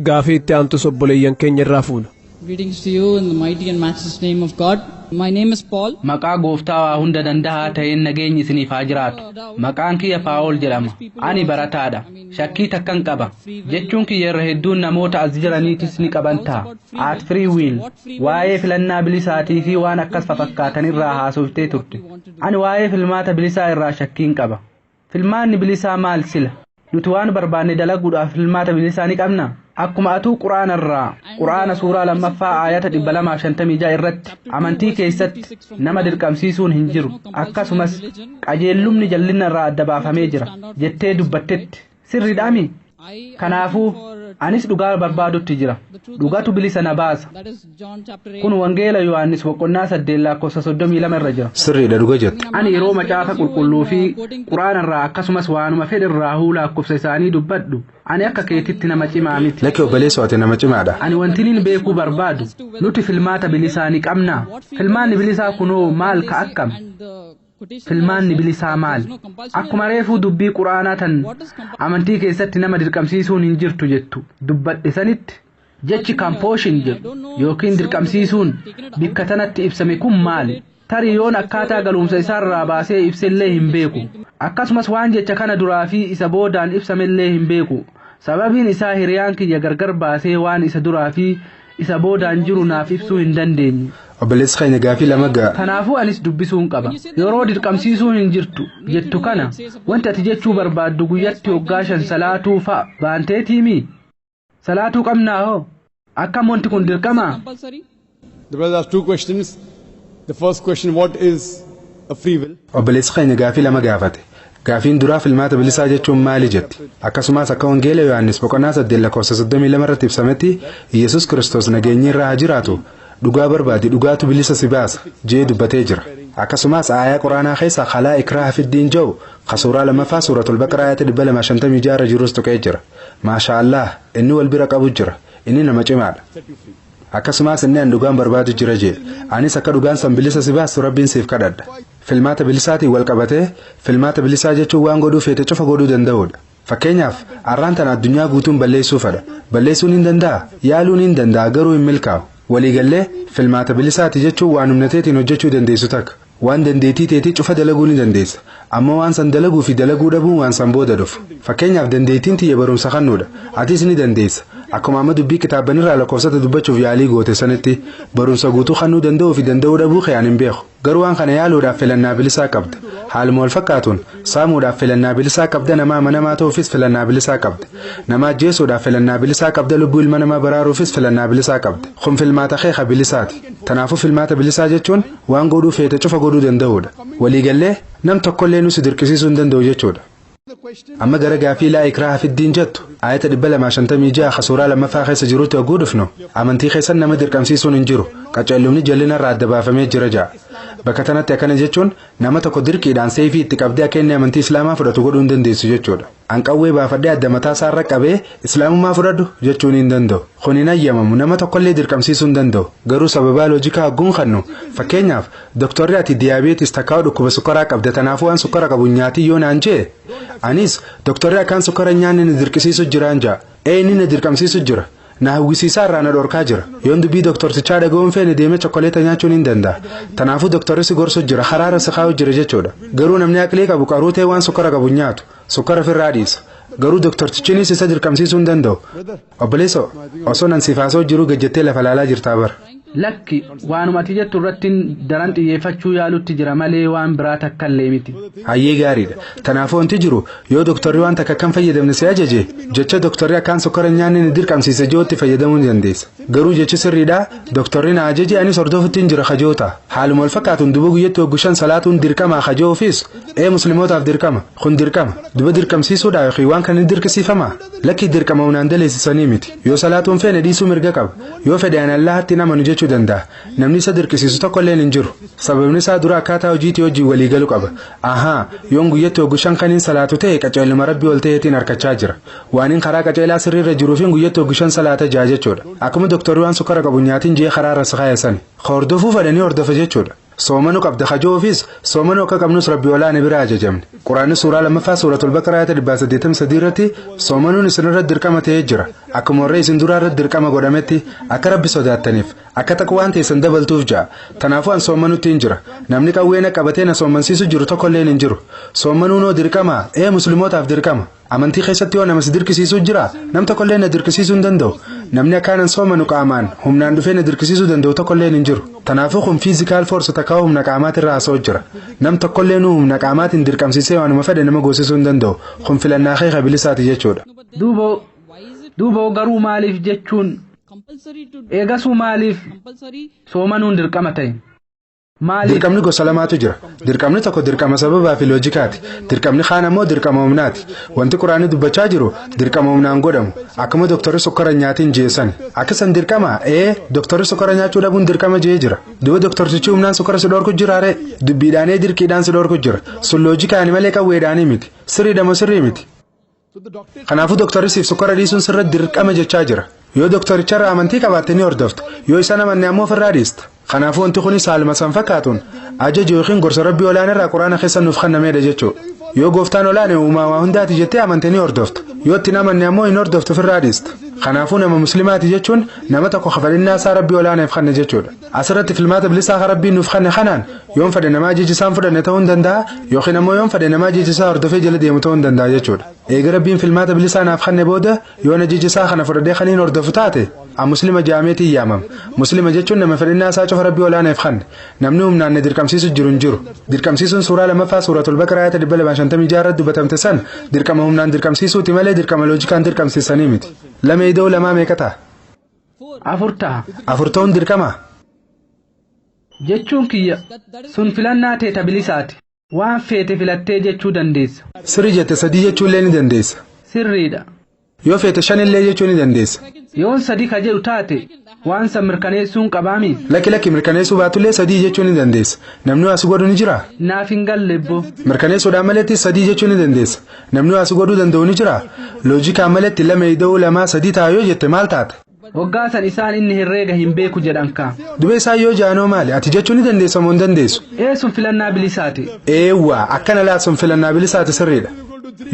Gaafii itti aantus obboleeyyan keenya irraa fuuna. Greetings to you in the mighty and matchless name of God. My name is Paul. Maqaa Gooftaa waa hunda dandahaa ta'een nageenyi isiniif haa jiraatu. Maqaan kiyya Paawol jedhama. Ani barataadha. Shakkii takkan qaba. Jechuun kiyya irra hedduun namoota as jiraniitis ni qaban ta'a. At free will, waa'ee filannaa bilisaatii fi waan akkas fafakkaatan irraa haasoftee turte. Ani waa'ee filmaata bilisaa irraa shakkiin qaba. Filmaanni bilisaa maal sila? Nuti waan barbaanne dalaguudhaaf filmaata bilisaa ni qabna. Akkuma atuu Quraana irraa, Quraana suuraa 2ffaa aayata 256 irratti, amantii keessatti nama dirqamsiisuun hin jiru, akkasumas qajeellumni jallinna irraa adda baafamee jira jettee dubbattetti. Sirriidhaami? Kanaafuu anis dhugaa barbaadutti jira. Dhugatu bilisa na baasa. Kun Wangeela Yohaannis boqonnaa 8 lakkoofsa 32 irra jira. Sirriidha, dhuga jette. Ani yeroo Macaafa Qulqulluu fi Quraana irraa akkasumas waanuma fedhe irraa huu lakkoofsa isaanii dubbadhu, ani akka keetitti nama cimaa miti. Lakki obboleessoo, ati nama cimaadha. Ani wantiniin beekuu barbaadu, nuti filmaata bilisaa ni qabnaa? Filmaanni bilisaa kunoo maal ka akkam? Filmaanni bilisaa maal? Akkuma reefuu dubbii Quraanaa tan amantii keessatti nama dirqamsiisuun hin jirtu jettu dubbadhe sanitti, jechi compulsion jedhu yookiin dirqamsiisuun bikka tanatti ibsame kun maali? Tarii yoon akkaataa galuumsa isaarraa baasee ibsellee hin beeku. Akkasumas waan jecha kana duraa fi isa boodaan ibsamellee hin beeku. Sababiin isaa hiriyaan kiyya gargar baasee waan isa duraa fi isa boodaan jiru naaf ibsuu hin dandeenye. Obboleessi keenya gaafii lama ga'a. Kanaafuu anis dubbisuun qaba. Yeroo dirqamsiisuun hin jirtu jettu kana, wanti ati jechuu barbaaddu guyyatti hoggaa 5 salaatuu fa'a baanteetiimi? Salaatuu qabnaa hoo? Akkam wanti kun dirqamaa? The brother asked two questions. The first question, what is a free will? Obboleessi keenya gaafii lama gaafate. Gaafiin duraa filmaata bilisaa jechuun maali jetti. Akkasumas akka Wangeela Yohaannis boqonnaa 8 lakkoofsa 32 irratti ibsametti, Yesus Kiristoos nageenyi irraa haa jiraatu, dhugaa barbaadi, dhugaatu bilisa si baasa jee dubbatee jira. Akkasumas aayaa Quraanaa keessa laa ikraaha fiddiin jedhu ka suuraa 2ffaa Suuratul Baqaraa ayata 256 irra jirus tuqee jira. Maasha Allah, inni wal bira qabu jira. Inni nama cimaadha. Akkasumas inni an dhugaan barbaadu jira jee. Anis akka dhugaan san bilisa si baastu Rabbiin siif kadhadha. Filmaata bilisaatiin wal qabatee, filmaata bilisaa jechuun waan godhuu feete cufa godhuu danda'uudha. Fakkeenyaaf, arraan tana addunyaa guutuun balleessuu fedha. Balleessuun hin danda'a? Yaaluun hin danda'a, garuu hin milkaa'u. Waliigallee, filmaata bilisaati jechuun waan humna teetiin hojjechuu dandeessu takka. Waan dandeettii teetii cufa dalaguu ni dandeessa. Amma waan san dalaguu fi dalaguu dhabuun waan san booda dhufu. Fakkeenyaaf, dandeettiin tiyya barumsa kennuudha. Atis ni dandeessa. Akkuma amma dubbii kitaabanirraa lakkoofsota dubbachuuf yaalii goote sanitti, barumsa guutuu kennuu danda'uu fi danda'uu dhabuu kee ani hin beeku. Garuu waan kana yaaluudhaaf filannaa bilisaa qabda. Haaluma wal fakkaatuun, saamuudhaaf filannaa bilisaa qabda, nama amanamaa ta'uufis filannaa bilisaa qabda. Nama ajjeesuudhaaf filannaa bilisaa qabda, lubbuu ilma namaa baraaruufis filannaa bilisaa qabda. Kun filmaata kee ka bilisaati. Kanaafuu filmaata bilisaa jechuun waan godhuu feete cufa godhuu danda'uudha. Waliigallee, nam tokkollee nu si dirqisiisuu hin danda'u jechuudha. Amma gara gaafii laa ikraaha fiddiin jettu ayata 256 ka suuraa 2ffaa keessa jirutti hogguu dhufnu, amantii keessan nama dirqamsiisuun hin jiru, qaceellumni jallina irraa adda baafamee jira ja'a. Bakka tanatti akkana jechuun nama tokko dirqiidhaan seefii itti qabdee akka inni amantii Islaamaa fudhatu godhuu hin dandeessu jechuudha. An qawwee baafadhee adda mataa isaarra qabee Islaamummaa fudhadhu jechuun hin danda'u. Kun hin ayyamamu, nama tokkollee dirqamsiisuu hin danda'u. Garuu sababaa loojikaa hogguun kannu, fakkeenyaaf, doktorri ati diabetes takkaa dhukkuba sukkaraa qabda, tanaafuu waan sukkara qabu hin nyaatin yoo naan jee, anis doktorri akkaan sukkara hin nyaanne na dirqisiisu jiraan ja'a. Ee, inni na dirqamsiisu jira. Na hawwisiisaa irraa na dhorkaa jira. Yoon dubbii doktortichaa dhaga'uun feene, deemee chokkoleeta nyaachuun hin danda'a. Tanaafuu doktorri si gorsu jira, karaarra si kaa'u jira jechuudha. Garuu namni aqlii qabu qaruutee waan sukkara qabu hin nyaatu. Sukkara ofirraa dhiisa. Garuu doktortichinis isa dirqamsiisuu hin danda'u. Obboleessoo, osoo nan siif haasa'u jiru gajjattee lafa laalaa jirtaa bara. Lakki, waanuma ati jettu irratti daran xiyyeeffachuu yaalutti jira malee waan biraa takkallee miti. Hayyee, gaariidha. Kanaafuu wanti jiru, yoo doktorri waan takka akkan fayyadamne si ajaje, jecha doktorri akkaan sukkara hin nyaanne ni dirqamsiise ji'ootti fayyadamuu ni dandeessa. Garuu jechi sirriidha, doktorri na ajaje, anis hordofutti hin jira kajoota. Haaluma wal fakkaatuun duba guyyatti hoggu 5 salaatuun dirqamaa kajoofis, ee, muslimootaaf dirqama. Kun dirqama. Duba dirqamsiisuudha yookiin waan kana ni dirqisiifamaa? Lakki, dirqama humnaan daleessisanii miti. Yoo salaatuun feene dhiisuu mirga qaba. Yoo fedhe ani Allaahatti hin amanu jechuu danda'a. Namni isa dirqisiisu tokko illeen hin jiru. Sababni isaa dura akkaataa hojiitii wajjin walii galu qaba. Ahaa, yoon guyyatti hoggu 5 kaniin salaatu ta'e, qaceeluma Rabbii ol ta'eetiin harkachaa jira. Waanin karaa qaceelaa sirriirra jiruufin guyyatti hoggu 5 salaata jaa jechuudha. Akkuma doktorri waan sukkara qabu nyaatin jee karaarra si kaa'e sani. Hordofuu fedhanii hordofa jechuudha. Soomanuu qabda kajoofis soomanuu akka qabnus Rabbi olaane bira ajajamne. Quraanni suuraa lammaffaa, Suuratul Baqaraa, ayata 183 irratti, "Soomanuun isin irratti dirqama ta'ee jira. Akkuma warra isin duraa irratti dirqama godhametti, akka Rabbi sodaattaniif, akka taqwaan teessan dabaltuuf" ja'a. Kanaafuu an soomanutti hin jira. Namni qawweena qabatee na soomansiisu jiru tokkolleen hin jiru. Soomanuun hoo dirqama? Ee, muslimootaaf dirqama. Amantii keessatti yoo nama si dirqisiisuu jira? Nam tokkollee na dirqisiisuu hin danda'u. Namni akkaanan soomanu qaamaan humnaan dhufee na dirqisiisuu danda'u tokkolleen hin jiru. Kanaafuu kun physical force takkaa humna qaamaatirraa haasa'u jira. Nam tokkollee nu humna qaamaatiin dirqamsiisee waanuma fedhe nama goosisuu hin danda'u. Kun filannaa kee bilisaati jechuudha. Duuba garuu maaliif jechuun eegasuu maaliif soomanuun dirqama ta'e? Maaliif? Dirqamni gosa lamaatu jira. Dirqamni tokko dirqama sababaa fi loojikaati. Dirqamni kaan ammoo dirqama humnaati. Wanti Quraanni dubbachaa jiru dirqama humnaan godhamu. Akkuma doktorri sukkara nyaatiin jeessan. Akka san dirqama? Ee, doktorri sukkara nyaachuu dhabuun dirqama jee jira. Duba doktortichi humnaan sukkara si dhorku jira ree? Dubbiidhaanee dirqiidhaan si dhorku jira. Sun loojikaani malee qawweedhaanii miti. Sirriidha moo sirrii miti? Kanaafuu doktorri siif sukkara dhiisuun sirra dirqama jechaa jira. Yoo doktoricharraa amantii qabaatte ni hordofta. Yoo isa amanne ammoo ofirraa dhiista. Kanaafuu wanti kunis haaluma san fakkaatuun ajaja yookiin gorsa Rabbii olaanarraa Quraana keessa nuuf kennameedha jechuudha. Yoo gooftaan olaane uumaa waa hundaati jettee amante ni hordofta. Yoo itti hin amanne ammoo hin hordoftu, ofirraa dhiista. Kanaafuu nama muslimaati jechuun nama tokko kafalinnaa isaa Rabbii olaaneef kenne jechuudha. Asirratti filmaata bilisaa kan Rabbiin nuuf kenne kanaan yoon fedhe nama ajaja isaan fudhanne ta'uu hin danda'a, yookiin ammoo yoon fedhe nama ajaja isaa hordofee jala deemu ta'uu hin danda'a jechuudha. Eega Rabbiin filmaata bilisaa naaf kenne booda yoon ajaja isaa kana fudhadhee kaniin hordofu taate, an muslima jaameetiin yaamama. Muslima jechuun nama fedhinnaa isaa cufa Rabbii olaaneef kenne. Namni humnaan na dirqamsiisu jiru hin jiru. Dirqamsiisuun suuraa lammaffaa, Suuratul Baqaraa, ayata 256 irratti dubbatamte san dirqama humnaan dirqamsiisuuti malee dirqama loojikaan dirqamsiisanii miti. Lama ida'uu lamaa meeqa ta'a? 4 ta'a. 4 ta'uun dirqama? Jechuun kiyya, sun filannaa teeta bilisaati. Waan feete filattee jechuu dandeessa. Sirri jette, sadii jechuullee ni dandeessa. Sirriidha. Yoo feete shanillee jechuu ni dandeessa. Yoon sadi ka jedhu taate, waan san mirkaneessuun qabaami? Lakki, lakki, mirkaneessuu baatullee sadii jechuu ni dandeessa. Namni waa si godhu ni jiraa? Naaf hin galle ebbo. Mirkaneessuudhaan maletti sadii jechuu ni dandeessa. Namni waa si godhuu danda'u ni jiraa? Loojikaan maletti lama ida'uu lamaa sadii ta'a yoo jette maal taata? Waggaa san isaan inni herreega hin beeku jedhan kaa. Dubee isaan yoo jaanoo maali? Ati jechuu ni dandeessa moo hin dandeessu? Ee, sun filannaa bilisaati. Eewwa, akkana laa, sun filannaa bilisaati, sirriidha.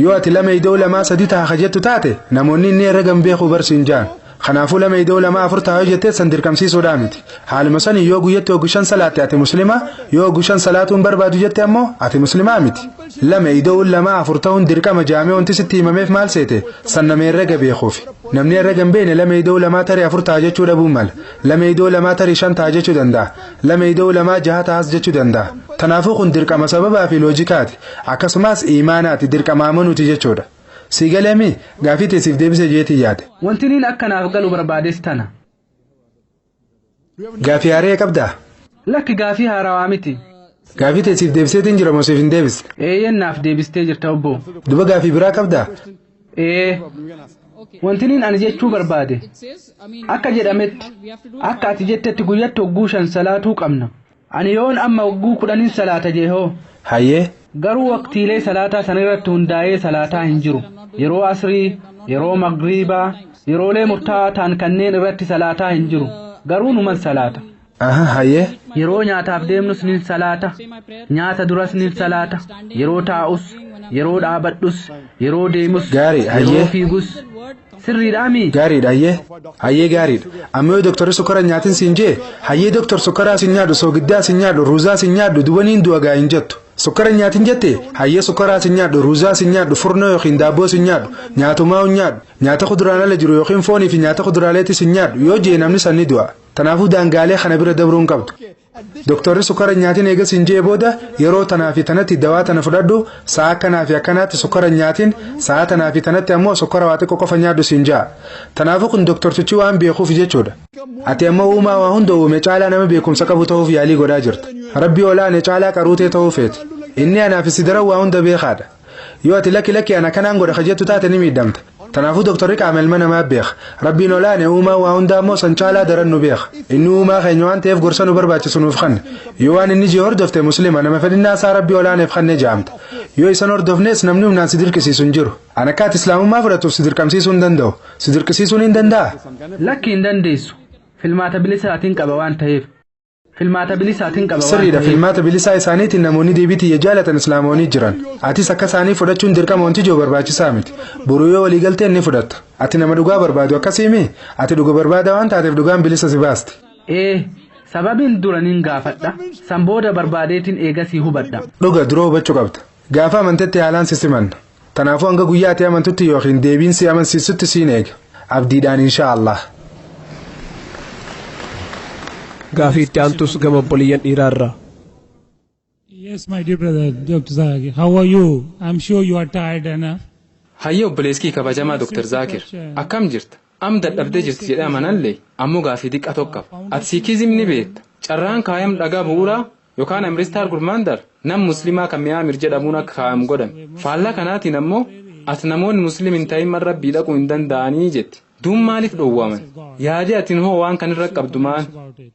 Yoo ati lama ida'uu lamaa sadii ta'a ka jettu taate, namoonni inni herreega hin beeku barsiin jaan. Kanaafuu lama ida'uu lamaa afur ta'a yoo jettee, san dirqamsiisuudhaa miti. Haaluma sanii yoo guyyatti hoggu shan salaatte ati muslima, yoo hoggu shan salaatuun barbaadu jette ammoo ati muslimaa miti. Lama ida'uun lamaa afur ta'uun dirqama jaamee wanti sitti himameef maal seete? San nama herreega beekuufi. Namni herreega hin beekne lama ida'uu lamaa tarii afur ta'a jechuu dhabuu mala. Lama ida'uu lamaa tarii shan ta'a jechuu danda'a. Lama ida'uu lamaa jaha ta'as jechuu danda'a. Kanaafuu kun dirqama sababaa fi loojikaati. Akkasumas imaanaati, dirqama amanuuti jechuudha. Sii galeemi? Gaafii teessiif deebisee jeetii yaade. Wanti niin akkanaaf galu barbaades tana. Gaafii haaree qabdaa? Lakki, gaafii haarawaa miti. Gaafii teessiif deebiseetiin jira moo siif hin deebisne? Eeyyeen, naaf deebistee jirta obbo. Duba gaafii biraa qabdaa? Ee. Wanti niin ani jechuu barbaade, akka jedhametti, akka ati jettetti guyyatti hogguu shan salaatuu qabna. Ani yoon amma hogguu 10n salaata jee hoo? Hayyee. Garuu waqtiilee salaataa san irratti hundaa'ee salaataa hin jiru. Yeroo asrii, yeroo magriibaa, yeroolee murtaa'aa ta'an kanneen irratti salaataa hin jiru. Garuu numan salaata. Aha, hayyee. Yeroo nyaataaf deemnus nin salaata. Nyaata duras nin salaata. Yeroo taa'us, yeroo dhaabadhus, yeroo deemus, Gaarii, hayyee. yeroo fiigus. Sirriidhaami? Gaariidha, hayyee. Hayyee, gaariidha. Amma yoo doktorri sukkara nyaatin siin jee, hayyee doktor, sukkaraa sin nyaadhu, soogiddaa sin nyaadhu, ruuzaa sin nyaadhu, dubaniin du'a gaa hin jettu. Sukkara nyaatin jette, hayyee, sukkaraa sin nyaadhu, ruuzaa sin nyaadhu, furnoo yookiin daabboo sin nyaadhu, nyaatumaa hin nyaadhu, nyaata kuduraan ala jiru yookiin foonii fi nyaata kuduraaleetti sin nyaadhu yoo jee, namni san ni du'a. Kanaafuu daangaalee kana bira dabruu hin qabdu. Doktorri sukkara nyaatin eega siin jee booda, yeroo tanaa fi tanatti dawaa tana fudhadhu, sa'a akkanaa fi akkanaatti sukkara nyaatin, sa'a tanaa fi tanatti ammoo sukkara waa xiqqoo qofa nyaadhu siin ja'a. Kanaafuu kun doktortichi waan beekuuf jechuudha. Ati ammoo uumaa waa hunda uume caalaa nama beekumsa qabu ta'uuf yaalii godhaa jirta. Rabbii olaane caalaa qaruutee ta'uu feete. Inni anaaf si daran waa hunda beekaadha. Yoo ati lakki lakki, ana kanaan godha ka jettu taate, ni miidhamta. Kanaafuu doktorri qaama ilma namaa beeka. Rabbiin olaane uumaa waa hundaa immoo san caalaa daran nu beeka. Inni uumaa keenya waan ta'eef gorsa nu barbaachisu nuuf kanne. Yoo waan inni jee hordofte, muslima nama fedhinnaa isaa Rabbii olaaneef kanne jaamta. Yoo isan hordofnes namni humnaan si dirqisiisu hin jiru. An akka ati islaamummaa fudhatuuf si dirqamsiisuu hin danda'u. Si dirqisiisuun hin danda'a? Lakki, hin dandeessu. Filmaata bilisaatiin qaba waan ta'eef. Filmaata bilisaatiin qaba waan Sirriidha. ta'eef. Filmaata bilisaa isaaniitiin namoonni deebii tiyya jaalatan islaamoonni jiran. Atis akka isaanii fudhachuun dirqama wanti jiru barbaachisaa miti. Boruu yoo waliigalteen ni fudhatta. Ati nama dhugaa barbaadu akkasiimi? Ati dhuga barbaada waan taateef dhugaan bilisa si baasti. Ee, sababiin duraniin gaafadha. San booda barbaadeetiin eegasii hubadha. Dhuga dura hubachuu qabda. Gaafa amantetti haalaan si simanna. Kanaafuu hanga guyyaa ati amantutti yookiin deebiin si amansiisutti siin eega. Abdiidhaan insha Allah. Gaafii itti aantus gama obboleeyyan dhiiraa irraa. Yes, my dear brother, Dr. Zakir. How are you? I'm sure you are tired enough. Hayyee obboleeskii kabajamaa Dr. Zaakir, akkam jirta? Am dadhabdee jirti jedhee amanallee ammoo gaafii xiqqa tokko qaba. Ati Siikizim ni beekta. Carraan kaayam dhagaa bu'uuraa yookaan Amristaar Gurmaandar nam musliimaa kan mi'aa Amir jedhamuun akka kaayamu godhame. Faallaa kanaatiin ammoo ati namoonni muslim hin ta'in man rabbii dhaquu hin danda'anii jetti. Duun maaliif dhoowwaman? Yaadii atiin hoo waan kanirra qabdu maal? About it.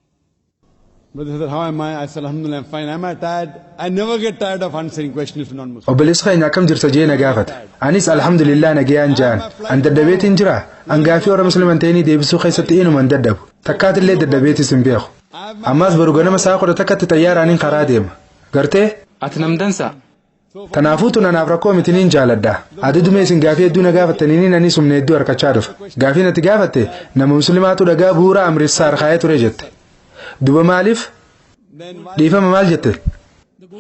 Brother said, "How am I?" I said, "Alhamdulillah, I'm fine." Am I tired? I never get tired of answering questions from non-Muslims. Obboleessi keenya akkam jirta jee na gaafate. Anis alhamdulillah nagayaan jaan. An dadhabeetiin jira. An gaafii warra musliman ta'anii deebisuu keessatti inuma hin dadhabu. Takkaatillee dadhabeetis hin beeku. Ammaas boru ganama sa'a 11tti xayyaaraaniin karaa deema. Gartee? Ati nam dansaa? Kanaafuu tun anaaf rakkoo miti niin jaaladha. Adaduma isin gaafii hedduu na gaafattaniin anis humna hedduu harkachaa dhufa. Gaafiin ati gaafatte nama musliimaatu dhagaa bu'uura Amritsaar kaayee ture jette. Duba maaliif? Dhiifama maal jette?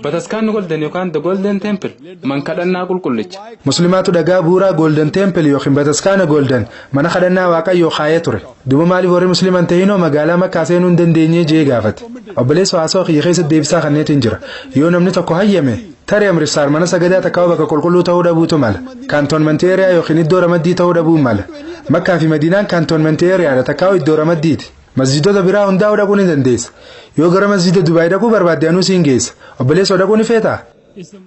Bataskaanni Golden yookaan The Golden Temple man kadhannaa qulqullicha. Musliimaatu dhagaa bu'uuraa Golden Temple yookiin Bataskaana Golden mana kadhannaa Waaqayyoo kaayee ture. Duba maaliif warri musliiman ta'inoo magaalaa Makkaa seenuu hin dandeenye jee gaafate. Obboleessa haasawaa kiyya keessatti deebisaa kanneetiin jira. Yoo namni tokko hayyame tarii Amritsaar mana sagadaa takkaa bakka qulqulluu ta'uu dhabuutu mala. Cantonment area yookiin iddoo ramaddii ta'uu dhabuu mala. Makkaa fi Madiinaan cantonment areadha takkaa iddoo ramaddiiti. Masjidota biraa hundaa'uu dhaquu ni dandeessa. Yoo gara masjida Dubaay dhaquu barbaadde anuu siin geessa. Obboleessoo dhaquu ni feetaa?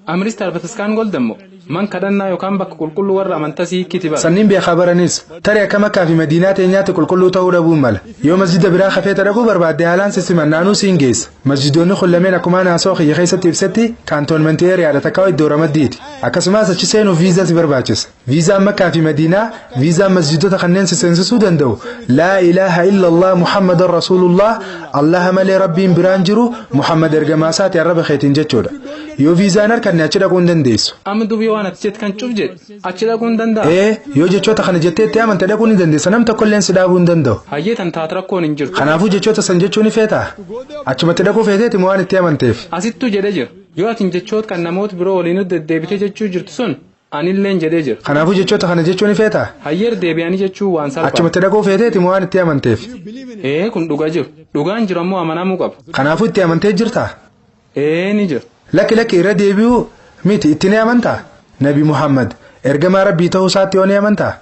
Amristaar Bataskaan Golden moo man kadhannaa yookaan bakka qulqulluu warra amantaa Siikiiti bara. Sanniin beekaa baranis tarii akka Makkaa fi Madiinaa teenyaatti qulqulluu ta'uu dhabuu mala. Yoo masjida biraa hafeeta dhaquu barbaadde haalaan si simannaa siin geessa. Masjidoonni kun lameen akkuma haasawaa kiyya keessatti ibsetti cantonment areadha takkaa iddoo ramaddiiti. Akkasumas achi seenuuf viizaa si barbaachisa. Viizaan Makkaa fi Madiinaa viizaan masjidota kanneen si seensisuu danda'u. Laa ilaaha illallah Muhammadan Rasuulullah, Allah malee rabbiin biraan jiru, Muhammad ergamaa isaati arraba keetiin jechuudha. Yoo viizaan harkanne achi dhaquu hin dandeessu. Amma dubii waan ati jette kan cuf jedhe achi dhaquu hin danda'a. Ee, yoo jechoota kana jettee itti amante dhaquu ni dandeessa, nam tokkolleen si dhaabuu hin danda'u. Hayyee, tan taate rakkoon hin jirtu. Kanaafuu jechoota san jechuu ni feetaa? Achumatti dhaquu feeteeti moo waan itti amanteef? Asittuu jedhee jira. Yoo atin jechoota kan namoota biroo waliin deddeebitee jechuu jirtu sun anilleen jedhee jira. Kanaafuu jechoota kana jechuu ni feetaa? Hayyeer, deebi'anii jechuu waan salphaa. Achumatti dhaquu feeteeti moo waan itti amanteef? Ee, kun dhugaa jiru. Dhugaan jiru ammoo amanamuu qaba. Kanaafuu itti amantee jirtaa? Ee, ni jira. Lakki lakki, irra deebi'uu miti, itti ni amantaa? Nabi Muhammad ergamaa rabbii ta'uu isaatti yoo ni amantaa?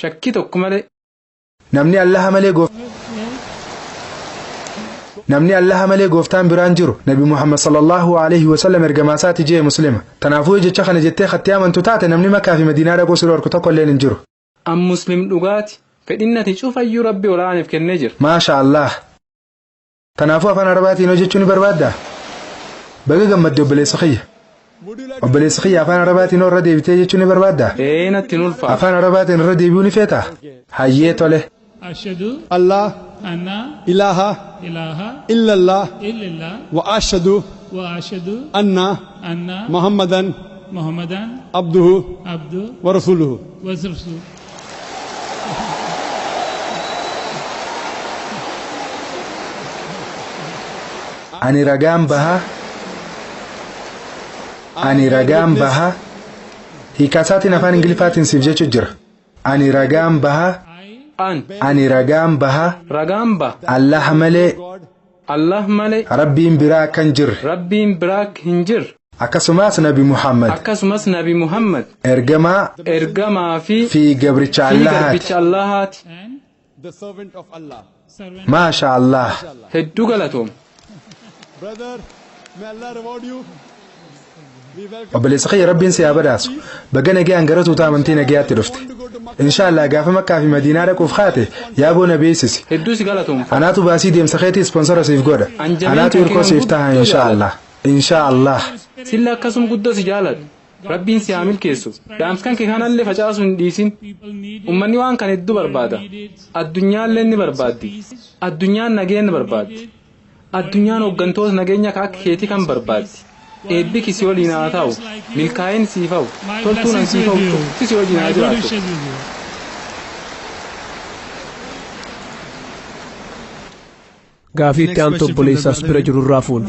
Shakkii tokko malee. Namni Allaha malee gooftaan biraan jiru, Nabi Muhammad sallallahu alaihi wasallam ergamaa isaati jee muslima. Kanaafuu jecha kana jettee katti amantu taate namni Makkaa fi Madiinaa dhaquu si dhorku tokko illeen hin jiru. An muslim dhugaati. Fedhinnati cufayyuu rabbi olaaniif kennee jira. Maasha Allah. Kanaafuu afaan Arabaatiin hojjechuu ni barbaaddaa? Baga gammadde obboleessa kiyya. Obboleessa kiyya, afaan Arabaatiin irra deebitee jechuu ni barbaaddaa? Ee, natti hin ulfaatu. Afaan Arabaatiin irra deebi'uu ni feetaa? Hayyee, tole. Ashhadu Allah anna ilaha ilaha illallah illallah wa ashhadu wa ashhadu anna anna Muhammadan Muhammadan abduhu abdu wa rasuluhu. wa rasuluhu. Ani ragaan baha. Ani ragaan baha. Hiikkaasaatiin afaan Ingiliffaatiin siif jechuu jira. Ani ragaan baha. An Ani ragaan baha. ragaan baha. Allah malee Allah malee rabbiin biraa akka hin jirre. Rabbiin biraa hin jirre. Akkasumas Nabi Muhammad Akkasumas Nabi Muhammad ergamaa ergamaa fi fi gabricha fi Allahaati. garbicha Allahaati. And The servant of Allah. servant. Maasha Allah. Hedduu galatoom. Brother, may Allah reward you. We welcome Obboleessa kiyya, rabbiin si haa badhaasu. Baga nagayaan gara tuutaa amantii nagayaatti dhufte. Inshaallah gaafa Makkaa fi Madiinaa dhaquuf kaate yaaboo na beeksisi. Hedduu si galatoom. Anaatu baasii deemsa keetii sponsor siif godha. Anjameen Anaatu kan hirkoo kee siif taha guddoo inshaallah. Inshaallah. Silla akkasum guddoo si jaaladha. Rabbiin si haa milkeessu. Dhaamskan kee kanallee facaasuu hin dhiisin. People need it. Ummanni waan kana hedduu barbaada. Addunyaallee ni barbaaddi. Addunyaan nageenya barbaaddi. Addunyaan hooggantoota nageenya akka keetii kan barbaaddi. Eebbi si waliin haa ta'u. Milkaa'in siif ha'u. My Toltuun an blessings siif with ha'u. you. Cufti si waliin haa My good jiraatu. wishes with you. Gaafii itti aantu obboleessaas bira jirurraa fuuna.